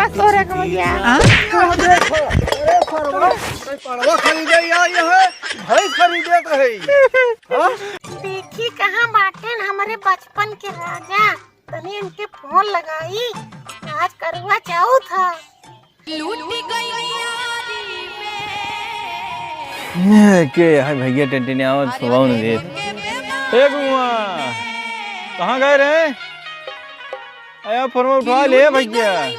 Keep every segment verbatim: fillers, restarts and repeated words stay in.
तोरे को भैया। हाँ? अरे सरवा, कोई पड़वा खरीदे या ये है? भैंस खरीदे तो है। हाँ? देखी कहाँ बाटेन हमरे बचपन के राजा, तनी इनके फोन लगाई, आज करवा चौथ है। लूटी गई यारी में। ये के है भैया, टेंटिन आवत सुबह न दे। ए गुआ, कहाँ गए रे? आया फोन उठा ले भैया।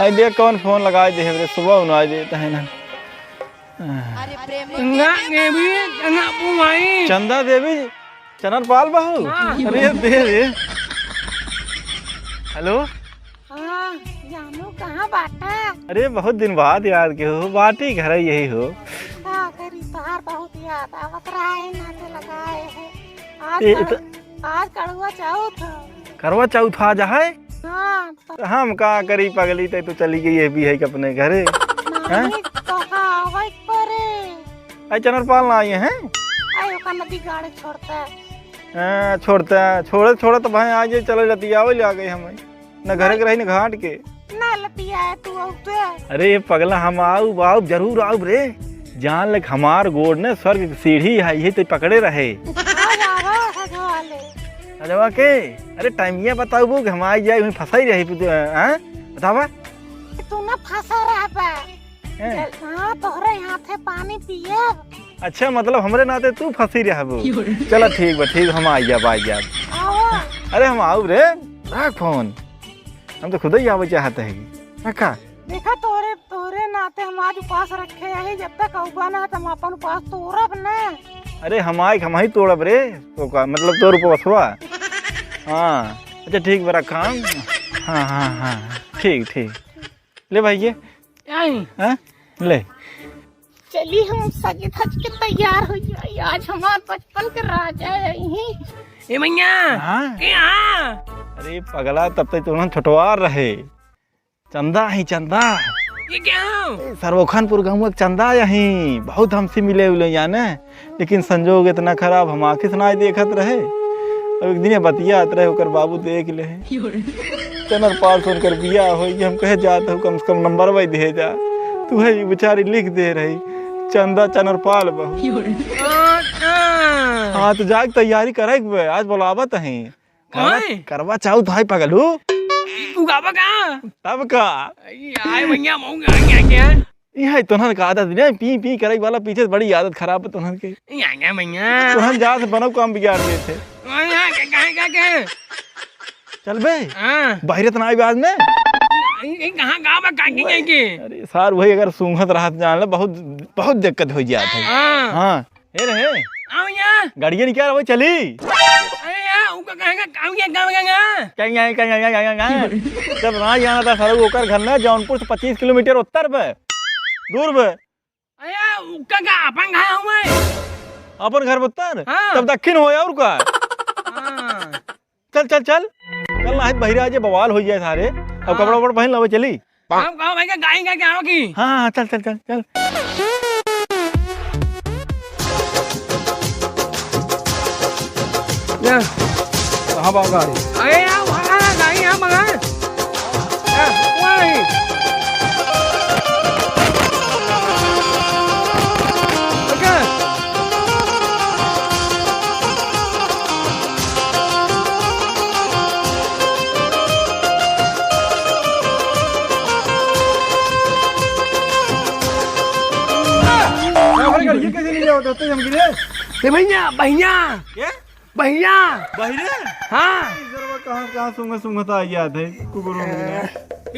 आई देख कौन फोन लगाए दे रे, सुबह उन्हें आए देता है ना। गंगा देवी, गंगा बुआई। चंदा देवी, चनर पाल बहू। हाँ। अरे दे रे। हेलो। हाँ, जानू कहाँ बाटा? अरे बहुत दिन बाद याद के हो, बाटी घर यही हो। का करी, तोहार बहुत याद आवत रहा है, नाते लगाए है। आज ए, कर, इत- आज करवा चौथ है। करवा चौथ आज है? हाँ, तो हम का करी पगली, ते तो चली गई है भी है कि अपने घरे। नहीं, हैं? तो का आवै परे। आई चनर पाल ना आई हैं? आई ओका नदी गाड़ी छोड़ता। हाँ, छोड़ता, छोड़े, छोड़े तो भाई आज ये चले जाती, आवै ले आ गई हमें। न घरे के रही, न घाट के। ना लतिया है तू, आऊ तो। अरे पगला, हम आऊ, आऊ, जरूर आऊ रे। जान ले हमार गोड़ ने स्वर्ग के सीढ़ी है, यही तो पकड़े रहे। आ जावा, सजवा ले। सजवा के? अरे टाइमिया बताऊ बू, हम आई जाए, वहीं फंसाई रही, हाँ? बतावा। तू ना फंसा रहा बा। हैं? हाँ, तोहरे हाथे पानी पियब। अच्छा, मतलब हमरे नाते तू फंसी रहबू। चला ठीक बा, ठीक, हम आई जाब, आई जाब। आवा। अरे हम आऊ रे, रख फोन। हम तो खुद ही आवे चाहत है। रखा। देखा तोरे, तोरे नाते हम आज उपास रखे यही, जब तक अउबा ना तो हम अपन उपास तोड़ब ना। अरे हम आए, हम ही तोड़ब रे। तो का मतलब तोर उपवासवा? हाँ। अच्छा ठीक बा, रखा हम। हाँ, हाँ, हाँ। ठीक, ठीक। ले भाई ये। आई। हाँ? ले। चली हम सज धज के तैयार हो जाई। आज हमार बचपन के राजा आई। ए मैया। हाँ? के हाँ? अरे पगला, तब तक तो उन्हन छोटवार रहे। चंदा ही चंदा। ये क्या हो? ए, सरवखानपुर गाँव के चंदा यही। बहुत हमसे मिले उले जाने। लेकिन संजोग इतना खराब, हम आँखी से नाई देखत रहे। अब एक दिन ये बतियात रहे, ओकर बाबू देख ले। चनर पाल से उनकर बियाह होई, हम कहे जात हो, कम से कम नंबर भाई दे जा। तू है, ये बेचारी लिख दे रही, चंदा चनर पाल बहू। अच्छा। हाँ, तो जाके तैयारी करे के बे, आज बुलावत हैं। करवा, ओए। करवा चौथ है पगलू। तू गावा का? तब का? आई, आई भैया, मऊ गा क्या, क्या? ई है तोहन का आदत ने, पी पी करे वाला पीछे से बड़ी आदत खराब है तोहन के। ई आ गया भैया। तोहन जात से बनौ काम बिगाड़ देत है। भैया, के, काहे का, के? चल बे। हाँ। बाहरे त ना आइबे आज ने। ई, ई कहाँ, कहाँ बा, काकी, ओए, काकी? अरे सार, वही अगर सूंघत रहत जान ले, बहुत, बहुत दिक्कत हो जात है। हाँ। हाँ। हे रे, हे। आओ यहाँ। गाड़िया निकाल, अबे चली। अरे यार, उका कहाँ का, कहाँ गया, कहाँ गया, कहाँ? कहीं आए, कहीं आए, कहीं आए, कहीं आए। जब ना जाना था सारे, ओकर घर ना जौनपुर से पच्चीस किलोमीटर उत्तर पे, दूर पे। अरे यार, उका का अपन घर हुआ है? अपन घर पे उत्तर? हाँ। तब दक्षिण हो और का? हाँ। चल, चल, चल। चल, नाहीं त बहिरा आज बवाल होइ जाए सारे। अब हाँ। कपड़ा वपड़ा पहिन लवे, चली। हम कहो भाई का गाड़ी का क्या होगी? हाँ, हाँ, चल, चल, चल, चल। जा। कहाँ बा गाड़ी? अरे यार, वहाँ गाड़ी यहाँ मंगा। ए भैया, भैया। के? बहिया। बहिरे? हाँ। ई सरवा कहाँ, कहाँ सूंघत, सूंघत आ गया थे, कुकुर उंघ गया।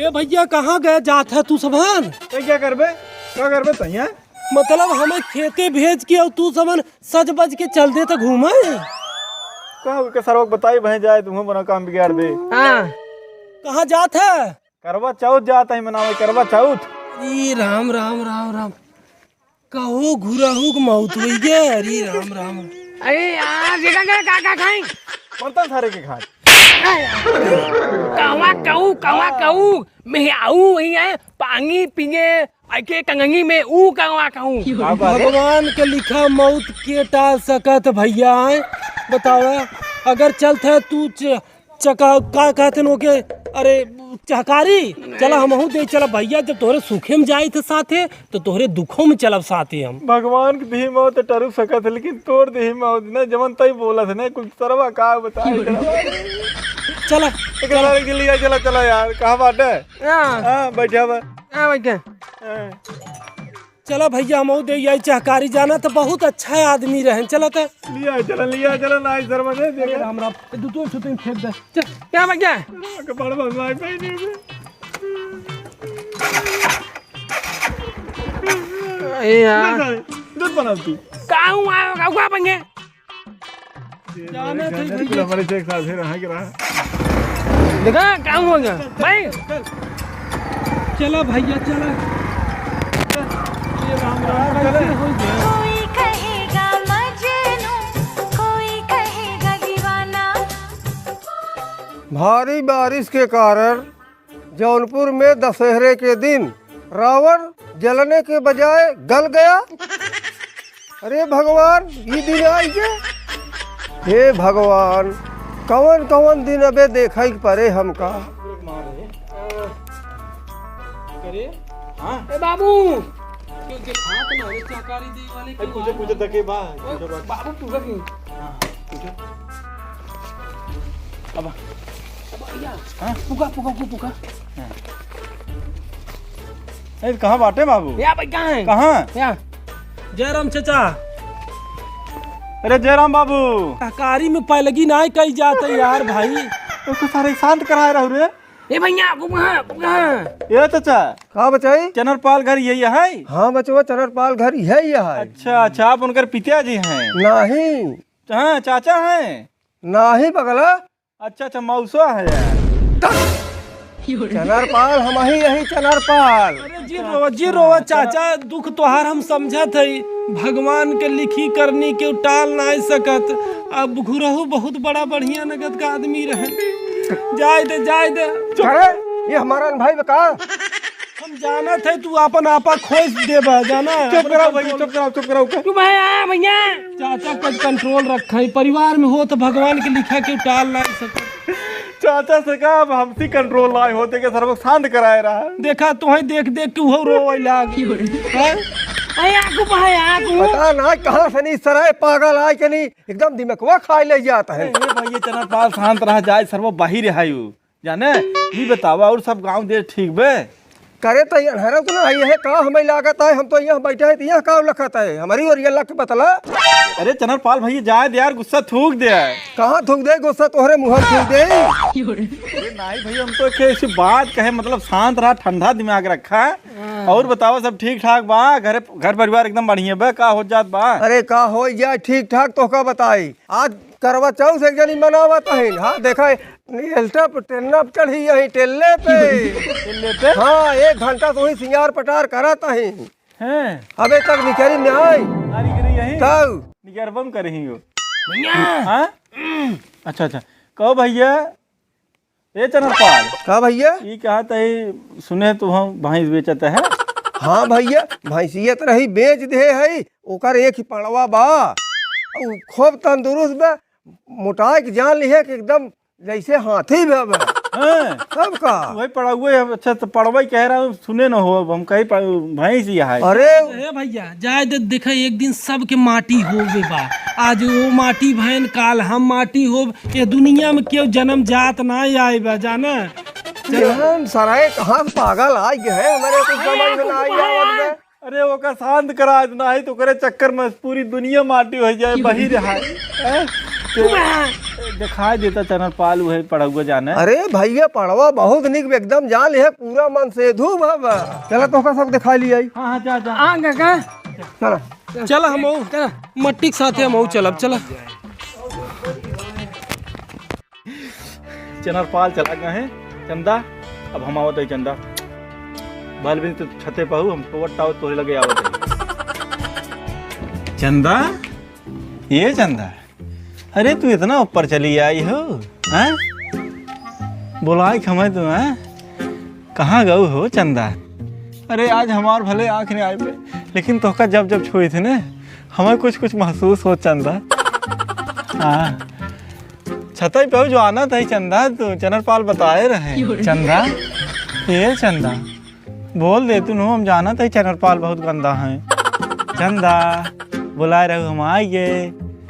ए भैया, कहाँ गए जात है तू सबहन? ए, क्या करबे? क्या करबे तैया? मतलब, हमें खेते भेज के और तू सबहन सज बज के चल दे तो घूमे? का हो, के सरवा के बताई, भैं जाए, तुम्हें बना काम बिगाड़ दे। हाँ। कहाँ जात है? करवा चौथ जात है मनावे, करवा चौथ। ई राम, राम, राम, राम। कहू घुरहू के मौत होई गे, अरे राम राम। अरे यार, देखा क्या, का, का खाई? बर्तन सारे के खात। कहवा कहू, कहवा कहू, मैं आऊ वही है, पानी पीने, आके कंगनी में ऊ कहवा कहू। का बात है? भगवान के लिखा मौत के टाल सकत भैया, बतावा, अगर चलत है तू च-, चका, का कहते हैं ओके? अरे, चहकारी, चला हमहू दे, चला भइया, जब तोहरे सुखे में जाइत है साथे, तो तोहरे दुखो में चलब साथे हम। भगवान के दिही मौत टरू सकत है, लेकिन तोर दिही मौत ना, जवन तई बोलत है ना, कुछ सरवा का बताए। चला। एक बार के लिए चला, चला यार, कहाँ बाटे? हाँ। हाँ, बैठा बा। हाँ, बैठा। हाँ। चला भइया, हमहू दे आई चहकारी, जाना तो बहुत अच्छा आदमी रहन। चला तो। लिया चला, लिया चला, ना इस शर्मा दे, अरे देखा। राम राम, ए, दू, दू, दू, तीन फेंक दे। चल, क्या बन गया? कपाड़ बन रहा है, कहीं नहीं है। ए यार। ना, ना, दूध बना तू। का हुआ, का हुआ बन गया? जाना था, जाना ठीक था, है। हमारे से एक साथ फिर यहाँ के रहा। देखा, काम हो गया, भाई। चला भइया, चला। ये राम राम, कैसे हो गया? कोई कहेगा मजनू, कोई कहेगा दीवाना। भारी बारिश के कारण जौनपुर में दशहरे के दिन रावण जलने के बजाय गल गया। अरे भगवान, ई दिन आई के? हे भगवान, कवन कवन दिन अबे देखे के पड़े हमका। अरे, हाँ। ए बाबू, क्यों देखात ना रे, चहकारी दे वाले ए, क्यों पूछो, आए पूछो, ना? दके बा, ओए, पूछो बा। बाबू, पूछो क्यों? हाँ, पूछो। अब, अब भइया, हाँ? पुका, पुका, पुका, पुका। हाँ। ए, कहाँ बाटे बाबू? या भाई, कहाँ है? कहाँ? या। जय राम चाचा। अरे जय राम बाबू। चहकारी में पैलगी नाहीं कई जात है यार भाई। तो सारे शांत कराए रहू रे। ए भइया, पुका, पुका। ए चाचा। का बचाई? चनरपाल घर यही है? हाँ बचवा, चनरपाल घर यही है। अच्छा, अच्छा, आप उनकर पिता जी हैं? नहीं। हाँ, चाचा हैं? नाही पगला। अच्छा, अच्छा, मौसा है यार। चनरपाल, हम ही यही चनरपाल। अरे जिन रोवा, जिन रोवा चाचा, दुख तोहार हम समझत हई। भगवान के लिखी करनी के टाल नाय सकत। अब घुरहु बहुत बड़ा बढ़िया नगद का आदमी रहे। जाए दे, जाए दे। अरे, ये हमारा भाई बा का? हम जानत है तू आपन आपा खोस देबा, जाना है? चुप अपन कराओ भाई, control। चुप कराओ, चुप कराओ। चुप है, हाँ, भइया। चाचा, कुछ control रखा है, परिवार में हो तो भगवान के लिखा के टाल ना सके। चाचा से का, अब हमसे control ना होते के सरबक शांत कराए रहा। देखा, तोहे देख देख के उहो रोवे लाग। हैं? अरे, आगू बा, आगू। पता ना कहाँ से नहीं सराय पागल आए के नहीं, एकदम दिमकवा खाए ले जात है। ए, ए भाई, ये चनरपाल शांत रहा जाए, सरबो बाहिर है यू। जाने, ई बतावा, और सब गाँव देश ठीक बे? करे तो ये अनहरा तो ना है, ये का हमें लागत है, हम तो यहाँ बैठे हैं, तो यहाँ का लखत है, हमारी ओर ये लख बतला। अरे चनरपाल भइया, जाए दे यार, गुस्सा थूक दे। कहाँ थूक दे गुस्सा, तोहरे मुँह में थूक दे। अरे नहीं भइया, हम तो एक ऐसी बात कहे, मतलब शांत रहा, ठंडा दिमाग रखा। हाँ। और बतावा, सब ठीक ठाक बा? घर, घर परिवार एकदम बढ़िया बा? का हो जात बा? अरे का हो जाए ठीक ठाक, तो का बताई, आज करवा चौथ एक जनी मनावत हईन। हाँ, देखा, एल्टा पे टेन्ना पे चढ़ी यही टेल्ले पे। टेल्ले पे? हाँ, एक घंटा से वही सिंगार पटार करत हईन। हैं? अबे तक निकरी नहीं। आ निकरी यही? तब? निकरबम करही हो। भइया। हाँ? अच्छा, अच्छा। कहो भइया, ए चनरपाल। का भइया? ई कहा तई सुने तो हम भैंस बेचत है। हाँ भइया, भैंसिया तो रही बेच दे है, ओकर एक ही पड़वा बा। उ खूब तंदुरुस्त बा, मोटाई के जान लिहे कि एकदम जैसे हाथी बा बा। हैं? तब का? वही पड़वा है, अच्छा तो पड़वा ही कह रहा हूँ, सुने न हो, अब हम कहीं प-, भैंस ही है। अरे ए भइया, जाए दे, देखा एक दिन सबके माटी होबे बा। आज वो माटी भैन, काल हम माटी होब। ये दुनिया में केहू जन्म जात ना आए बा, जाना? जन्म सराय कहाँ से पागल आ गए हैं, हमारे कुछ समझ में ना आई आवत बा। अरे ओका शांत करा, आज नाही तो ओकरे चक्कर में पूरी दुनिया माटी हो जाए, बही रहा है। हैं? ते दिखाई देता चनरपाल, उहे पड़वा जाने। अरे भइया, पड़वा बहुत निक, एकदम जान ले, पूरा मन से धू बाबा। चला तो ओका सब दिखा लिया। हाँ, हाँ, जा, जा। आ, का, का? चला। चला, हम चला। मट्टी के साथे हम चलब, चला। चनरपाल चला गए हैं। चंदा, अब हम आवत है चंदा। बाल भी तो छते पाहू, हम टोवत टावत तोहरे लगे आवत है। चंदा, ये चंदा, अरे तू इतना ऊपर चली आई हो, हैं? बोलाए के हमें तू, हैं? कहाँ गऊ हो चंदा? अरे आज हमार भले आँख नहीं आए बे, लेकिन तोहका जब जब छुई थे ने, हमें कुछ कुछ महसूस हो चंदा। हाँ। छतई पे हूँ जो आना था ही चंदा, तू चनर पाल बताए रहे। चंदा, ए चंदा, बोल दे तू, हम जानत है चनर पाल बहुत गंदा है। चंदा, बुलाए रहू हम आइए।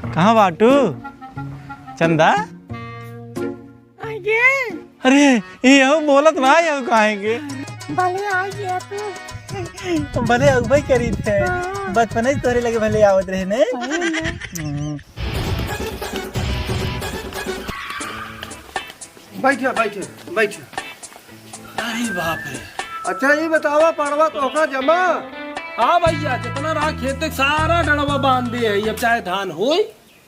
कहाँ बाटू? चंदा? आइए। अरे, ये हो बोलत ना है, काहे के? भले आइए तू। भले अउबे करी थे। हाँ। बचपने से तोहरे लगे भले आवत रहे ने। सही में। हम्म। बैठा, बैठा, बैठा। अरे बाप रे। अच्छा, ई बतावा, पड़वा तोहका जमा? हाँ भइया, जितना रहा खेते क सारा डड़वा बांध दे है, अब चाहे धान होई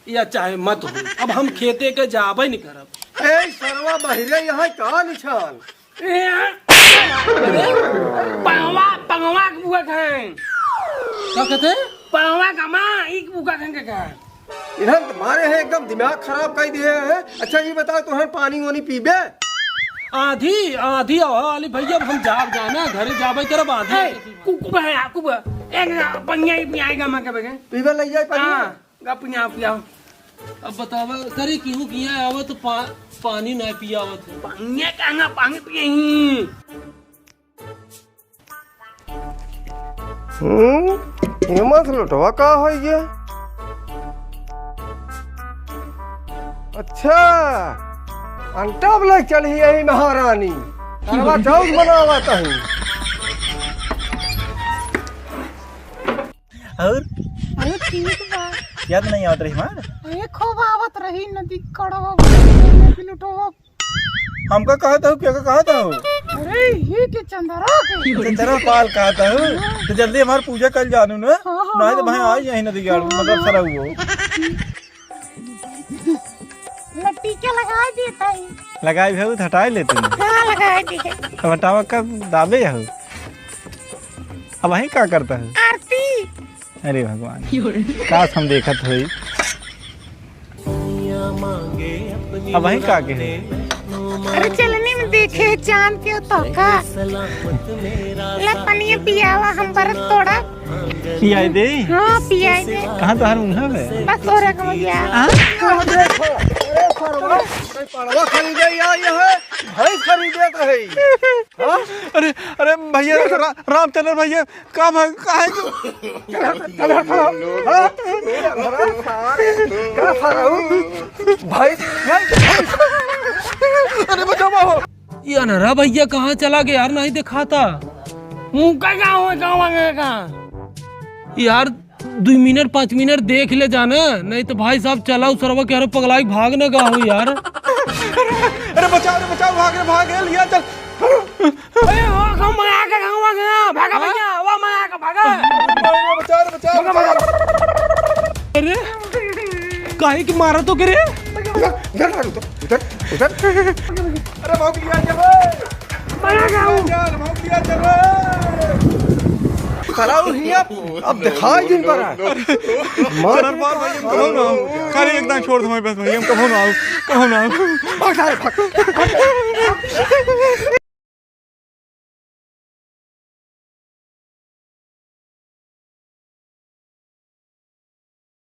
या चाहे मत होई, अब हम खेते के जाबे नहीं करब। ए सरवा बहिरे, यहाँ का निशान? ए, अरे, पड़वा, पड़वा के बुआ खाएं। का कहते? पड़वा का माँ, ई के बुआ खाएं के खाएं। इन्हन तुम्हारे हैं एकदम दिमाग खराब कर दिए हैं। अच्छा, ये बताओ, तुहन पानी वानी पीबे? आधी, आधी हवा वाली भइया, अब हम जाब जाना, घरे जाबे करब आधी। ए, कु-, कुबा है, कुबा। एक पनिया ही पियाएगा माँ के बगैर। पीबे लग जाए पानी? हाँ, गा पिया, पिया। अब बतावा, करे केहू किहाँ आवा तो पा-, पानी ना पियावत है। पनिया का ना, पानी पिए ही। हम्म, एमा से लोटवा का होई गे? अच्छा, अंटा वाला चढ़ी यही महारानी, करवा चौथ मनावत ही। और? अरे ठीक बा। याद नहीं आवत रही हमार? अरे खूब आवत रही नदी कड़वा, नदी लोटवा। हमका कहत हऊ, केका कहत हऊ? अरे, ही के चंदरा के। चंदरा पाल कहत हऊ? हाँ। तो जल्दी हमार पूजा कल जानू ना। हाँ, हाँ, नहीं तो हाँ, भाई हाँ। आज यहीं नदी गाड़ू, मतलब सरऊ हो। लट्टी के लगाई देता है। लगाई भी हऊ, तो हटाई लेती हूँ। हाँ, लगाई दी है। अब हटावा कब दाबे हऊ? अब वहीं का करता है? आरती। अरे भगवान, काश हम देखत होई। अब वहीं का के है? अरे चलनी में देखे चांद के तोका। ला पनिया पियावा, हम बरत तोड़ा। पियाई दे? हाँ, पियाई दे। कहाँ तोहार मुँह है? बस तोरा के भैया। हाँ? अरे देखो, अरे सरवा, अरे पड़वा खरीदे या ये है, भैंस खरीदे तो है। हाँ? अरे, अरे भैया, रा-, रामचंद्र भैया, का भाग, काहे को? चल, चल, चल, हाँ? का सारा हूँ? भाई, भाई। अरे बचाओ, बाबा। ये अनहरा भैया कहाँ चला गया यार, नहीं दिखाता। मुँह का गाँव है, गाँव आ गया कहाँ? यार, दुइ मिनट, पाँच मिनट देख ले जाना, नहीं तो भाई साहब चला उ सरवा के हरो पगलाई भाग न गा हो यार। अरे बचाओ रे, बचाओ, भाग रे, भाग रे, लिया चल। अरे वो हम मंगा के खाऊंगा क्या? भागा हाँ? भैया, वो मंगा के भागा। अरे बचाओ रे, बचाओ, भागा, बचाओ। भागा। अरे काहे की मारा तो करे? इधर, इधर, इधर, इधर। अरे भाग लिया चल। मरा गया हूँ। यार, भाग लिया चल रे। साला वो हिया, अब दिखाई दिन पर है। मार चल, बाल भाई, हम कबहू ना आओ। खाली एक दान छोड़ दो हमारे पास भाई, हम कबहू ना आओ, कबहू ना आओ। भाग सारे, भाग।